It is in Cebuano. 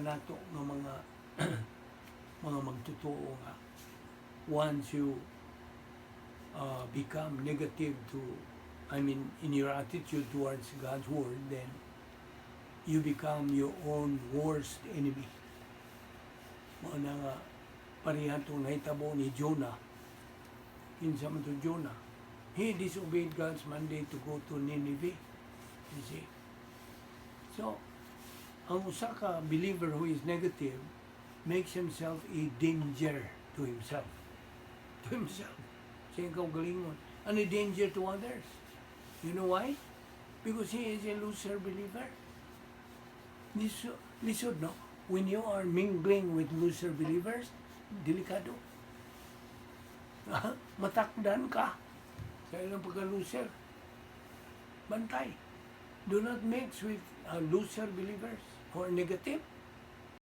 Nato nga mga magtotoo nga once you become negative to, I mean, in your attitude towards God's word, then you become your own worst enemy. Mao na nga pareha itong nahitabo ni Jonah. Kinsa man to Jonah? He disobeyed God's mandate to go to Nineveh. You see? So, ang usa ka believer who is negative makes himself a danger to himself. To himself. Sa iyang kaugalingon. And a danger to others. You know why? Because he is a loser believer. Lisod, lisod, no? When you are mingling with loser believers, delikado. Matakdan ka sa ilang pagka-loser. Bantay. Do not mix with loser believers who are negative.